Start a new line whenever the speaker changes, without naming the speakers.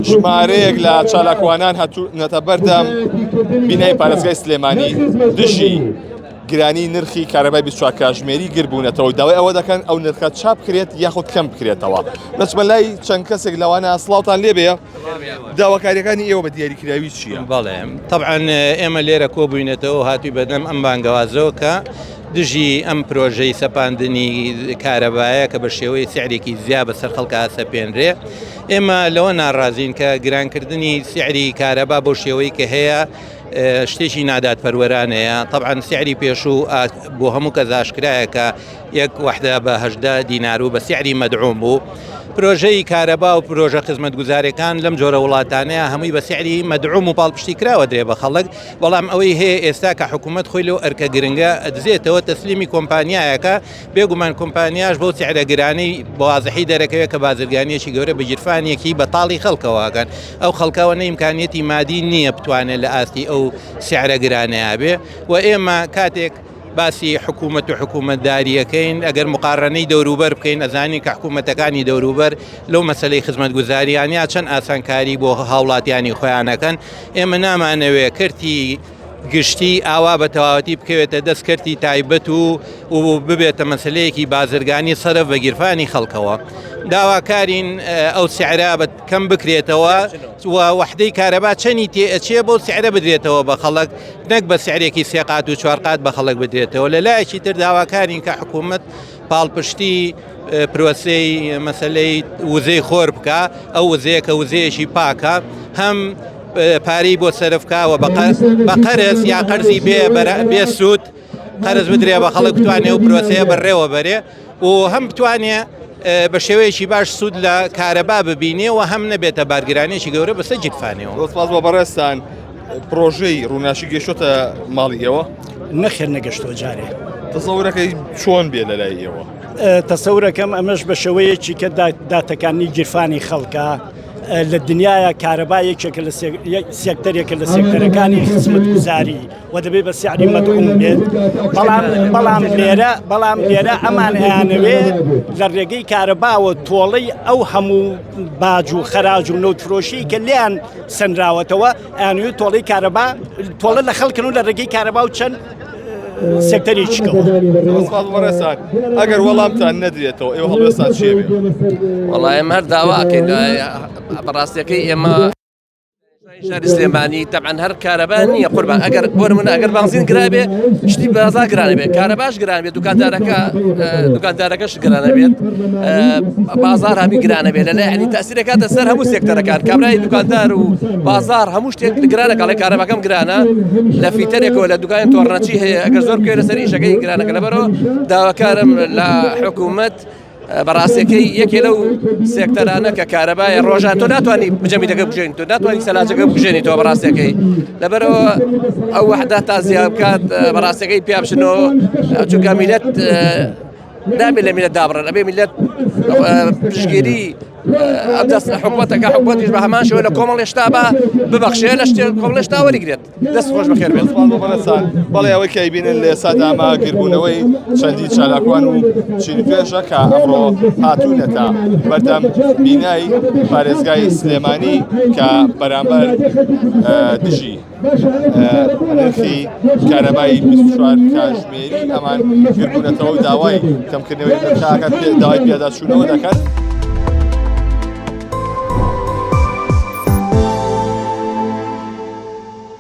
ژمارەیەک لە چالاکوانان هاتوونەتە بەردەم بینای پارێزگای سلێمانی دژی گرانی نرخی کارەبای 24 کاژمێری گربوونەتەوە و داوای ئەوە دەکەن ئەو نرخە چاپ بکرێت یاخود کەم بکرێتەوە. دەچمە لای چەند کەسێک لەوانە سڵاوتان لێبێ داواکاریەکانی ئێوە بە دیاریکراوی چییە؟
بەڵێ تەبعەن ئێمە لێرە کۆبووینەتەوە هاتووی بەدەم ئەم بانگەوازەوە کە دژی ئەم پرۆژەی سەپاندنی کارەبایە کە بە شێوەی سعرێکی زیا بەسەر خەڵکا سەپێنرێ ئێمە لەوە ناڕازین کە گرانکردنی سعری کارەبا بۆ شێوەی کە هەیە شتێکی نادادپەروەرانەیە طبعا سعری پێشوو بۆ هەموو کەس ئاشکرایە کە یەک وەحدە بە 18 دینار و بە سعری مەدعوم بوو پرۆژەی کارەبا و پرۆژە خزمەتگوزارەکان لەم جۆرە وڵاتانەیە هەمووی بە سعری مەدعوم و پاڵپشتی کراوە درێ بە خەڵک بەڵام ئەوەی هەیە ئێستا کە حکوومەت خۆی لەو ئەرکە گرنگە ئەدزێتەوە تەسلیمی کۆمپانیایەکە بێگومان کۆمپانیاش بەو سعرە گرانەی بەوازحی دەرەکەوێت کە بازرگانیەکی گەورە بە گیرفانێکی بەتاڵی خەڵکەوە ئەکەن ئەو خەڵکەوە نە ئیمکانیەتی مادی نییە بتوانێت لە ئاستی ئەو سعرە گرانەیە بێ و ئێمە کاتێک باسی حکوومەت و حکوومەتداریەکەین ئەگەر مقارنەی دەوروبەر بکەین ئەزانین کە حکوومەتەکانی دەوروبەر لەو مەسلەی خزمەتگوزاریان یا چەند ئاسانکاری بۆ هاوڵاتیانی خۆیانەکەن ئێمە نامانەوێ کەرتی گشتی ئاوا بە تەواوەتی بکەوێتە دەست کەرتی تایبەت و و ببێتە مەسلەیەکی بازرگانی سەرف بە گیرفانی خەڵکەوە داواکارین ئەو سعرا بە کەم بکرێتەوە و وەحدەی کارەبا چەنی تێ ئەچێ بۆ سعرە بدرێتەوە بە خەڵک نەک بە سعرێکی سێقات و چوارقات بە خەڵک بدرێتەوە لە لایەکی تر داواکارین کە حکوومەت پاڵپشتی پرۆسەی مەسلەی وزەی خۆر بکە ئەو وزەیە کە وزەیەکی پاکە هەم پارەی بۆ سەرف کاوە بە قەرز یا قەرزی بێ بێ سوود قەرز بدرێ بە خەڵک بتوانێ و پرۆسەیە بەڕێوە بەرێ و هەم بتوانێ بە شێوەیەکی باش سوود لە کارەبا ببینێ و هەم نەبێتە بارگرانێکی گەورە بەسەر گیرفانەوە.
سپاس بۆ بەڕێزتان. پرۆژەی ڕووناشی گەشتۆتە ماڵی ئێوە؟
نەخێر نەگەشتووە جارێ.
تەسەورەکەی چۆن بێ لە لای ئێوە؟
تەسەورەکەم ئەمەش بە شێوەیەکی کە داتەکانی گیرفانی خەڵکە لە دنیاە کارەبا یەکێکە لە سێکتەرێکە لە سێکتەرەکانی خزمەتگوزاری و دەبێت بە سعری مەدعوم بێت بەڵام بەڵام لێرە بەڵام لێرە ئەمان ئەیانەوێ لە ڕێگەی کارەباوە تۆڵەی ئەو هەموو باج و خەراج و نەوتفرۆشی کە لیان سەنراوەتەوە ئەیانەوێت تۆڵەی کارەبا تۆڵە لە خەڵکن و لە ڕێگەی کارەبا و چەند سێکتەرێکیکەوە.
ئەگەر وەڵامتان نەدرێتەوە ئێوە هەڵوێستان چییە؟
وەڵا ئێمە هەر داواکەین بەڕاستیەکەی ئێمە شاری سلێمانی تەبعەن هەر کارەبا نییە قوربان ئەگەر بۆ نمونە ئەگەر بانزین گرابێ شتی بازار گرانە بێت کارەباش گران بێت دوکاندارەکە دوکاندارەکەش گرانە بێت بازار هەمی گرانە بێت لە لای تاسیرەکاتە سەر هەموو سێکتەرەکان کابرای دوکاندار و بازار هەموو شتێک گرانە کاڵێ کارەباکەم گرانە لە فیتەرێکەوە لە دوکانی تۆڕنەچی هەیە ئەگەر زۆر بکەوێتە سەر ئیشەکەی گرانەکە لەبەرەوە داواکارم لە حکوومەت بەڕاستەکەی یەکێ لەو سێکتەرانە کە کارەبایە ڕۆژان تۆ ناتوانانی بجەمیدەکە بژێن تۆ ناتوانانی سەلاجەکە بژێنی تۆ بەڕاستەکەی لەبەرەوە ئەو وەحدا تا زیاد بکات بەڕاستەکەی پیا بچنەوە چونکە میلەت نابێت لە میلەت دابڕن ئەبێ میلەت پشگیری ئەم دەست حکوومەتەکە حکوومەتیش بە هەمان شێوە لە کۆمەڵ شتا بە ببەخشێ لە شتێ کۆمەڵ شتا وەریگرێت دەست خۆش
بەخێر بێت بەڵێ ئەوەی کە بینن لە ئێستادا ئەمە گربوونەوەی چەندی چالاکوان و چین توێژە کە ئەمڕۆ هاتوونەتە بەردەم بینای پارێزگای سلێمانی کە بەرامبەر دژی نرخی کارەبای 24 کاژمێری ئەمان گربوونەتەوە و داوای کەمکردنەوەی نرخەکە داوای پێداچوونەوە دەکەن.